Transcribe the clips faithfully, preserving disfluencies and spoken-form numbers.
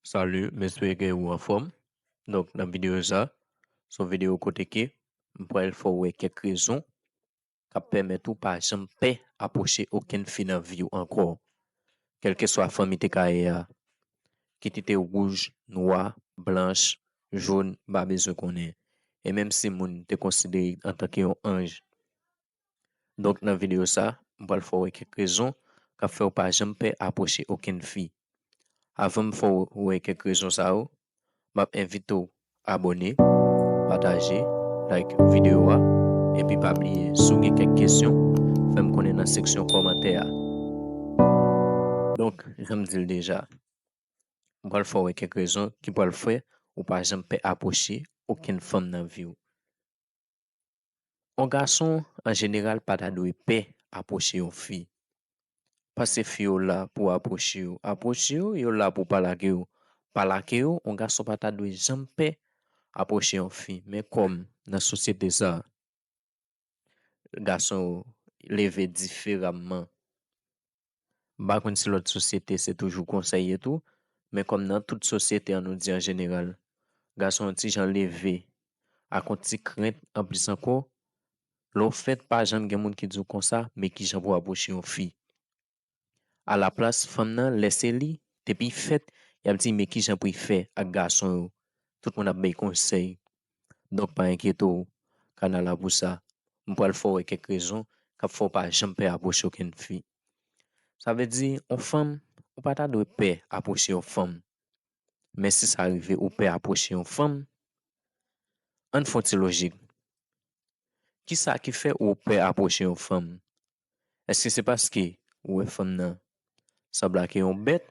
Salut, m espere ke ou anfòm. Donk, nan videyo sa, se yon videyo kote ke m pral fè w wè kèk rezon k ap pèmèt ou pa janm pè apwoche okenn fi nan vi w ankò. Kèlkeswa fanm li te ka ye a, kit li te wouj, nwa, blanch, jòn, m pa bezwen konnen. E menm si moun te konsidere l antanke yon anj. Donk, nan videyo sa, m pral fè w wè kèk rezon k ap fè w pa janm pè apwoche okenn fi. Avan m fè w wè kèk rezon sa yo, m ap envite w abòne, pataje, like videyo a, epi pa bliye, si w gen kèk kesyon, fè m konnen nan seksyon kòmantè a. Donk, jan m di l deja, m pral fè w wè kèk rezon ki pral fè ou pa janm pè apwoche okenn fanm nan vi w. Yon gason, an jeneral, pa ta dwe pè apwoche yon fi. Paske fi yo la pou apwoche w. Apwoche w, yo la pou pale ak yo. Pale ak yo, yon gason pa ta dwe janm pè apwoche yon fi. Men kòm nan sosyete sa, gason yo leve diferaman. M pa konn si lòt sosyete se toujou konsa y ye tou, men kòm nan tout sosyete an, nou di an jeneral, gason yon ti jan leve ak yon ti krent anplis ankò. Lè w fèt, pa janm gen moun ki di w konsa, men kijan pou w apwoche yon fi. Alaplas, fanm nan, lè se li, depi l fèt, y ap di men kijan pou l fè ak gason yo. Tout moun ap bay konsèy. Donk, pa enkyete w, kanal la pou sa. M pral fè w wè kèk rezon k ap fè w pa janm pè apwoche okenn fi. Sa vle di, yon fanm, ou pa ta dwe pè apwoche yon fanm. Men si sa rive ou pè apwoche yon fanm, ann fè yon ti lojik. Kisa ki fè ou pè apwoche yon fanm? Èske se paske ou wè fanm nan sanble ak yon bèt?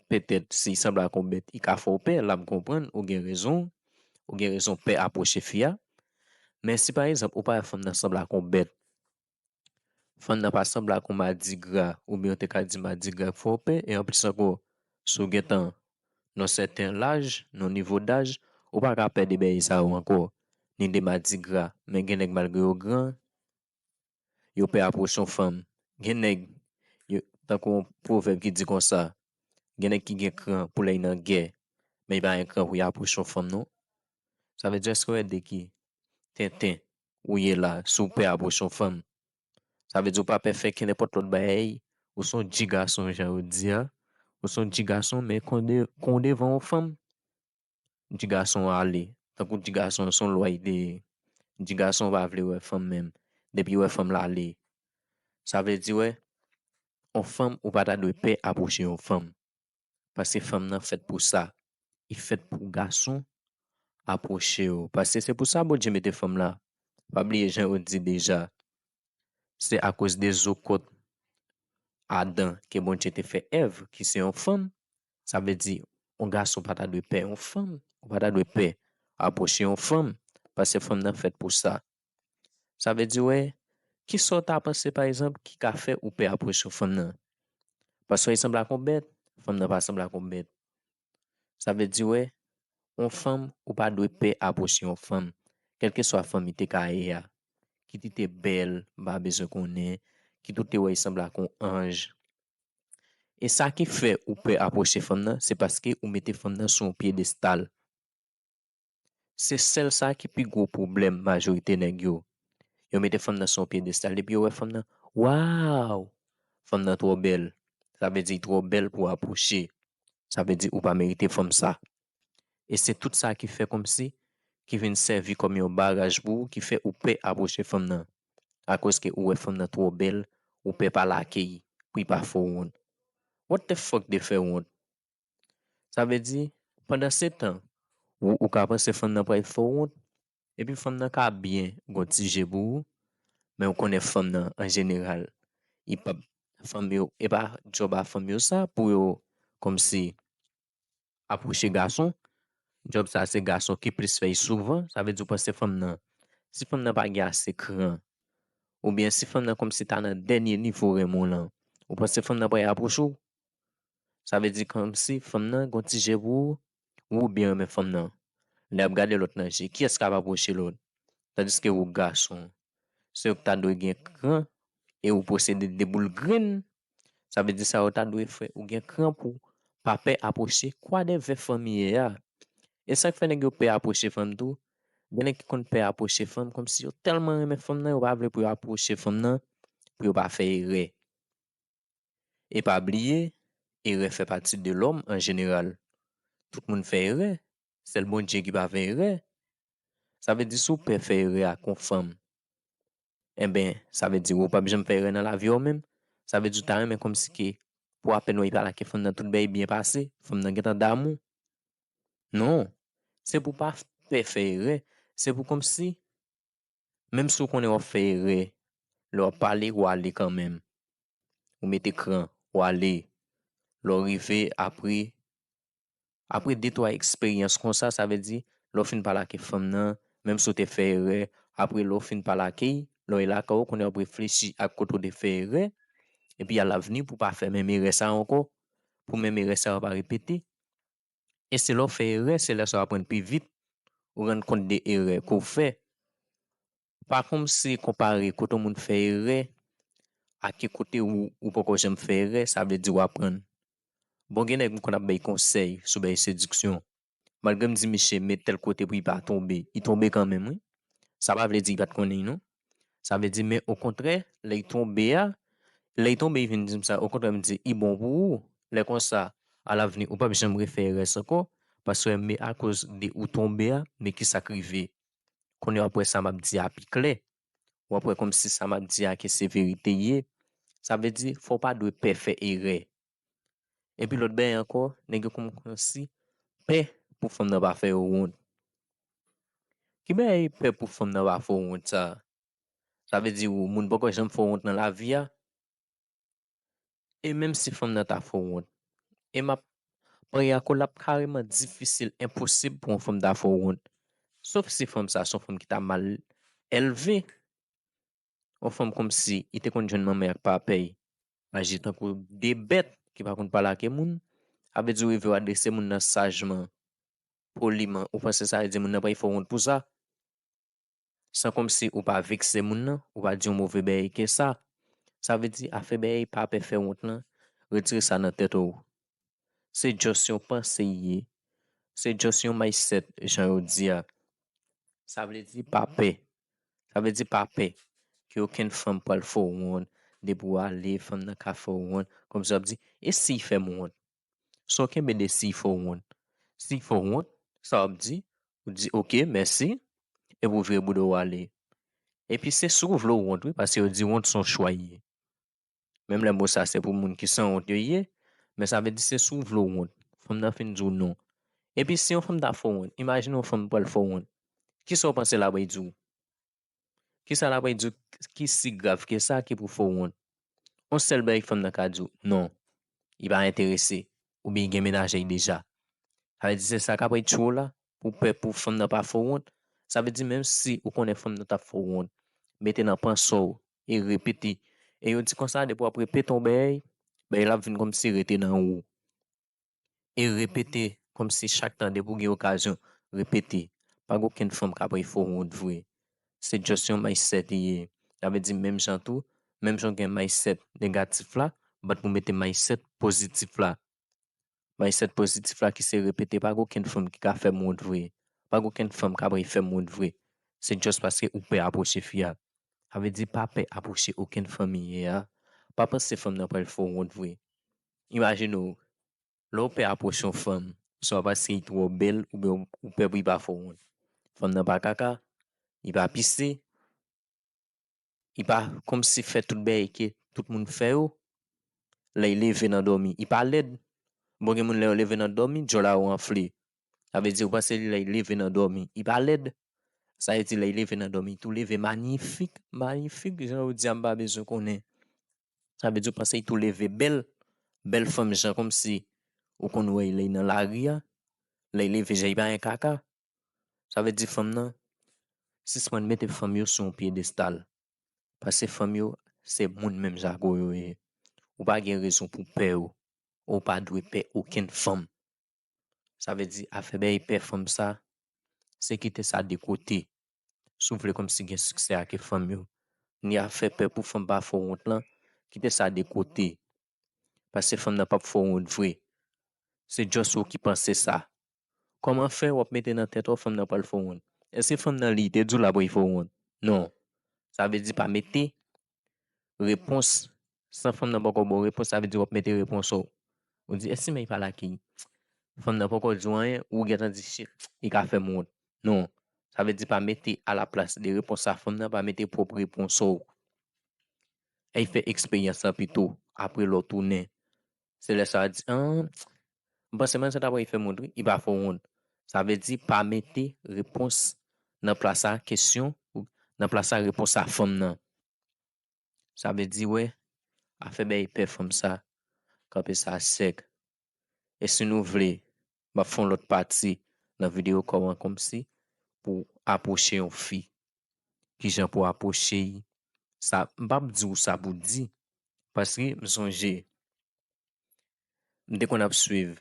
Petèt, si l sanble ak yon bèt, li ka fè w pè, la m konprann, ou gen rezon, ou gen rezon pè apwoche fi a. Men si pa egzanp, ou pa wè fanm nan sanble ak yon bèt, fanm nan pa sanble ak yon madigra, oubyen w te ka di madigra k fè w pè, e anplis ankò, si w gentan nan yon sèten laj, nan yon nivo daj, ou pa ka pè de bèy sa yo ankò. Ni de madigra, men gen nèg malgre yo gran, yo pè apwoche yon fanm. Gen nèg, yo, tankou yon pwovèb ki di konsa, gen nèg ki gen kran pou lè y nan gè, men y pa gen kran pou y apwoche yon fanm non. Sa vle di, èske w wè de ki tenten ou ye la, si w pè apwoche yon fanm? Sa vle di ou pa pè fè kenenpòt lòt bagay, ou se yon ti gason, jan yo di a, ou se yon ti gason, men kon de, kon devan yon fanm, ti gason ale. Tankou ti gason se yon lwa li te ye. Ti gason pa vle wè fanm menm. Depi wè fanm l ale. Sa vle di wè, yon fanm ou pa ta dwe pè apwoche yon fanm. Paske fanm nan fèt pou sa. Li fèt pou gason apwoche yo. Paske se pou sa Bondye mete fanm la. Pa bliye jan yo di deja. Se akoz de zo kòt Adan ke Bondye te fè Èv, ki se yon fanm. Sa vle di, yon gason pa ta dwe pè yon fanm, ou pa ta dwe pè apwoche yon fanm, paske fanm nan fèt pou sa. Sa vle di, wè, kisa w ta panse, pa egzanp, ki ka fè ou pè apwoche yon fanm nan? Paske li sanble ak yon bèt, fanm nan pa sanble ak yon bèt. Sa vle di, wè, yon fanm, ou pa dwe pè apwoche yon fanm, kèlkeswa fanm li te ka ye a. Kit li te bèl, m pa bezwen konnen, kit ou te wè li sanble ak yon anj. E sa ki fè ou pè apwoche fanm nan, se paske ou mete fanm nan sou yon pyedestal. Se sèl sa ki pi gwo pwoblèm majorite nèg yo. Yo mete fanm nan sou yon pyedestal, depi yo wè fanm nan, waw! Fanm nan twò bèl. Sa vle di li twò bèl pou apwoche. Sa vle di ou pa merite fanm sa. E se tout sa ki fè kòmsi, ki vin sèvi kòm yon baraj pou ou, ki fè ou pè apwoche fanm nan. Akoz ke ou wè fanm nan twò bèl, ou pè pale ak li, pou li pa fè w wont. What the fuck de fè w wont? Sa vle di, pandan se tan, ou, ou ka panse fanm nan pral fè w wont, epi fanm nan ka byen gon ti je pou ou, men ou konnen fanm nan an jeneral, li p ap, fanm yo, e pa djòb a fanm yo sa, pou yo kòmsi apwoche gason. Djòb sa se gason ki plis fè l souvan, sa vle di ou panse fanm nan, si fanm nan pa gen ase kran, oubyen si fanm nan kòmsi ta nan dènye nivo renmen w lan, ou panse fanm nan pral apwoche w? Sa vle di kòmsi fanm nan gon ti je pou ou, ou byen renmen fanm nan. Lè y ap gade lòt nan je, kiyès k ap apwoche lòt? Tandiske ou gason, se ou k ta dwe gen kran e ou posede de boul grenn. Sa vle di sa yo ta dwe fè ou gen kran pou pa pè apwoche kwa de vè fanm ye a. E sa k fè nèg yo pè apwoche fanm tou, gen nèg ki konn pè apwoche fanm kòmsi yo tèlman renmen fanm nan, yo pa vle pou yo apwoche fanm nan, pou yo pa fè erè. E pa bliye, erè fè pati de lòm an jeneral. Tout moun fè erè, sèl Bondye ki pa fè erè. Sa vle di si w pè fè erè ak yon fanm, enben, sa vle di ou p ap janm fè erè nan lavi w menm. Sa vle di ou ta renmen kòmsi ke pou apèn wè li pa lake fanm nan, tout bagay byen pase, fanm nan gentan damou. Non, se pou pa pè fè erè, se pou kòmsi, menm si w konnen w ap fè erè, lè w ap pale, w ale kanmenm. Ou mete kran, w ale. Lè w rive apre, apre de twa eksperyans konsa, sa vle di, lè w fin pale ak fanm nan, menm si w te fè erè, apre lè w fin pale ak li, lè w lakay ou, kounye a w ap reflechi ak kote w te fè erè, epi alavni pou w pa fè menm erè sa a ankò, pou menm erè sa yo pa repete. E se lè w fè erè, se lè sa w aprann pi vit, ou rann kont de erè ke w fè. Pa kòmsi konpare kote yon moun fè erè ak kote ou, ou poko janm fè erè, sa vle di w aprann. Bon, gen nèg m konn ap bay konsèy sou bay sediksyon. Malgre m di misye met tèl kote pou li pa tonbe, li tonbe kanmenm, wi. Sa pa vle di li pa t konnen, non. Sa vle di, men okontrè, lè li tonbe a, lè li tonbe, li vin di m sa, okontrè, m di, li bon pou ou. Lè konsa, alavni, ou p ap janm refè erè sa ankò, paske men akoz de ou tonbe a, men ki sa k rive. Kounye a w ap wè sa m ap di a pi klè. W ap wè kòmsi sa m ap di a ke se verite ye. Sa vle di, fò w pa dwe pè fè erè. Epi lòt bagay ankò, nèg yo kòm, kòmsi pè pou fanm nan pa fè yo wont. Ki bagay pè pou fanm nan pa fè w wont sa? Sa vle di ou, moun poko janm fè w wont nan lavi a. E menm si fanm nan ta fè w wont, e m ap parye ak ou, l ap kareman difisil, enposib pou yon fanm ta fè w wont. Sof si fanm sa se yon fanm ki ta mal elve, yon fanm kòmsi li te konn jwenn manman ak papa l aji tankou de bèt ki pa konn pale ak moun, sa vle di ou rive w adrese moun nan sajman, poliman, ou panse sa vle di moun nan pral fè w wont pou sa? San kòmsi ou pa vekse moun nan, ou pa di yon move bagay ke sa. Sa vle di afè bagay pa pè fè wont lan, retire sa nan tèt ou. Se just yon panse l ye. Se just yon mindset, jan yo di a. Sa vle di pa pè. Sa vle di pa pè ke okenn fanm pral fè w wont, depi w ale, fanm nan ka fè w wont. Kòmsi w ap di, e si l fè m wont? Sa w kenbe de si l fè w wont? Si l fè w wont, sa w ap di, ou di, oke, mèsi, epi w vire bouda w ale. Epi se si w vle w wont, wi, paske yo di wont se yon chwa l ye. Menm lè mo sa se pou moun ki sanwont yo ye, men sa vle di se si w vle w wont. Fanm nan fin di w non. Epi si yon fanm ta fè w wont, imajine yon fanm pral fè w wont. Kisa w panse l ap di w? Kisa l ap di w ki si grav ke sa ki pou fè w wont? Yon sèl bagay fanm nan ka di w, non. Li pa enterese, oubyen li gen mennaj li deja. Sa vle di se sa k ap tchwe w la, pou pè pou fanm nan pa fè w wont. Sa vle di menm si ou konnen fanm nan t ap fè w wont, mete nan panse w e repete. E yo di konsa, depi w ap repete yon bagay, bagay la ap vin kòmsi rete nan ou. E repete, kòmsi chak tan depi w gen okazyon, repete. Pa gen okenn fanm k ap fè w wont vre. Se just yon mindset li ye. Sa vle di menm jan tou, menm jan w gen mindset negatif la, bat pou mete mindset pozitif la. Mindset pozitif la ki se repete, pa gen okenn fanm ki ka fè m wont vre. Pa gen okenn fanm k ap fè m wont vre. Se just paske ou pè apwoche fi a. Sa vle di pa pè apwoche okenn fanm li ye a. Pa panse fanm nan pral fè w wont vre. Imajine w, lè w pè apwoche yon fanm, swa paske li twò bèl oubyen ou pè pou li pa fè w wont. Fanm nan pa kaka, li pa pise, li pa kòmsi fè tout bagay ke tout moun fè yo. Lè li leve nan dòmi, li pa lèd. Bon, gen moun lè yo leve nan dòmi, djòl a yo anfle. Sa vle di ou panse li lè li leve nan dòmi, li pa lèd. Sa vle di lè li leve nan dòmi, li tou leve manyifik, manyifik, jan yo di a m pa bezwen konnen. Sa vle di ou panse li tou leve bèl, bèl fanm jan kòmsi ou konn wè lè li nan lari a, lè li leve jan li pa gen kaka. Sa vle di fanm nan, sispann mete fanm yo sou yon pyedestal. Paske fanm yo, se moun menm jan ak ou yo ye. Ou pa gen rezon pou pè yo. Ou pa dwe pè okenn fanm. Sa vle di afè bay pè fanm sa, se kite sa de kote. Si w vle kòmsi gen siksè ak fanm yo, ni afè pè pou fanm pa fè w wont lan, kite sa de kote. Paske fanm nan p ap fè w wont vre. Se just ou ki panse sa. Kòman fè w ap mete nan tèt ou fanm nan pral fè w wont? Èske fanm nan li te di w l ap fè w wont? Non. Sa vle di pa mete repons san fanm nan poko ba w repons, sa vle di w ap mete repons ou. Ou di, èske men li pa laki? Fanm nan poko di w anyen, ou gentan di, shit, li ka fè m wont. Non. Sa vle di pa mete a la plas de repons a fanm nan, pa mete pwòp repons ou. Ay fè eksperyans lan pito, apre lè w tounen. Se lè sa a di, an, m panse manzè ta pral fè m wont wi, li pa fè w wont. Sa vle di pa mete repons nan plas a kesyon, nan plas a repons a fanm nan. Sa vle di, wè, afè bay pè fanm sa, kanpe sa sèk. E si nou vle, m ap fè yon lòt pati nan videyo kòman kòmsi pou apwoche yon fi. Kijan pou apwoche l. Sa, m p ap di w sa pou di. Paske m sonje, m te konn ap swiv,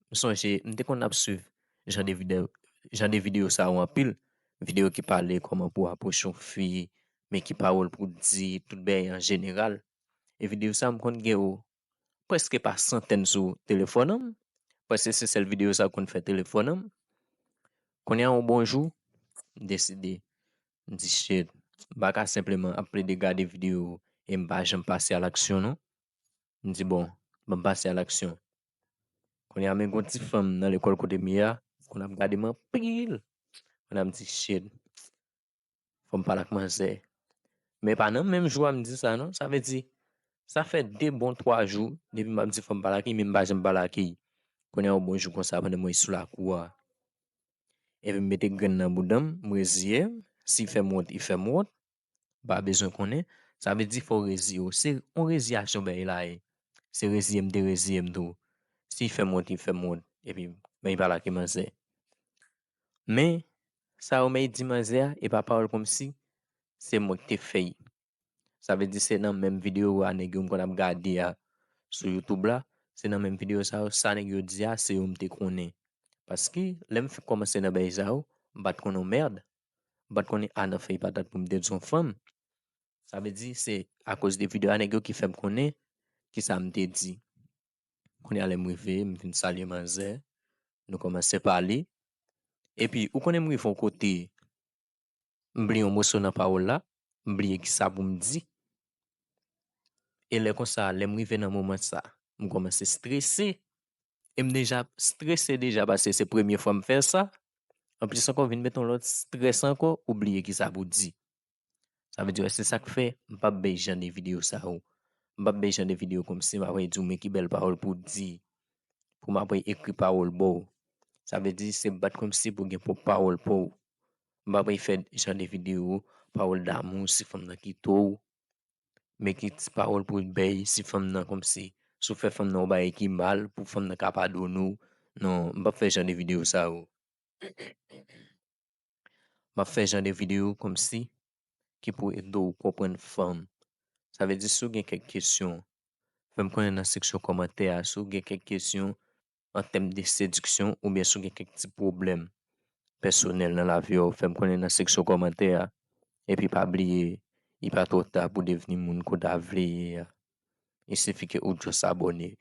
m sonje, m te konn ap swiv jan de videyo, jan de videyo sa yo anpil. Videyo ki pale kòman pou apwoche yon fi, men ki pawòl pou di, tout bagay an jeneral. E videyo sa m konn gen yo prèske pa santèn sou telefòn an m. Prèske se sèl videyo sa konn fè telefòn an m. Kounye a yon bon jou, m deside, m di, shit, m pa ka senpleman ap plede gade videyo e m pa janm pase a laksyon non. M di, bon, ban m pase a laksyon. Kounye a men gon ti fanm nan lekòl kote m ye a, konn ap gade m anpil. Kounye a m di, shit, fò m pale ak manzè. Men pa nan menm jou a m di sa non. Sa vle di, sa fè de bon twa jou depi m ap di fò m pale ak li, men m pa janm pale ak li. Kounye a yon bon jou konsa pandan mwen sou lakou a. Epi m mete grenn nan bouda m, m reziye m. Si l fè m wont, li fè m wont. M pa bezwen konnen. Sa vle di fò w reziye w. Se yon reziyasyon bagay la ye. Se reziye m te reziye m tou. Si l fè m wont, li fè m wont. Epi, men li pale ak manzè. Men, sa yo men di manzè a, e pa pawòl kòmsi se mwen ki te fè l. Sa vle di se nan menm videyo a nèg yo m konn ap gade a sou YouTube la, se nan menm videyo sa yo, sa nèg yo di a, se yo m te konnen. Paske, lè m fin kòmanse nan bagay sa yo, m pa t konn yon mèd. M pa t konnen a nan fèy patat pou m te di yon fanm. Sa vle di, se akoz de videyo a nèg yo ki fè m konnen kisa m te di. Kounye a lè m rive, m vin salye manzè, nou kòmanse pale. Epi, ou konnen m rive yon kote, m bliye yon moso nan pawòl la, m bliye kisa pou m di. E lè konsa, lè m rive nan moman sa, m kòmanse strese. E m deja strese deja paske se premye fwa m fè sa. Anplis ankò, vin mete yon lòt strès ankò, ou bliye kisa pou di. Sa vle di, wè, se sa k fè m p ap bay jan de videyo sa yo. M p ap bay jan de videyo kòmsi m ap di w men ki bèl pawòl pou di, pou m ap ekri pawòl ba w. Sa vle di, se bat kòmsi pou gen pwòp pawòl pa w. M p ap fè jan de videyo, pawòl damou, si fanm nan kite w, men ki ti pawòl pou bay, si fanm nan kòmsi, si w fè fanm nan yon bagay ki mal, pou fanm nan ka padone w. Non, m p ap fè jan de videyo sa yo. M ap fè jan de videyo kòmsi ki pou ede w konprann fanm. Sa vle di si w gen kèk kesyon, fè m konnen nan seksyon kòmantè a. Si w gen kèk kesyon an tèm de sediksyon oubyen si w gen kèk ti pwoblèm pèsonèl nan lavi w, fè m konnen nan seksyon kòmantè a. Epi pa bliye, li pa twò ta pou devni moun ke w ta vle ye a. Il suffit que ou just abòne.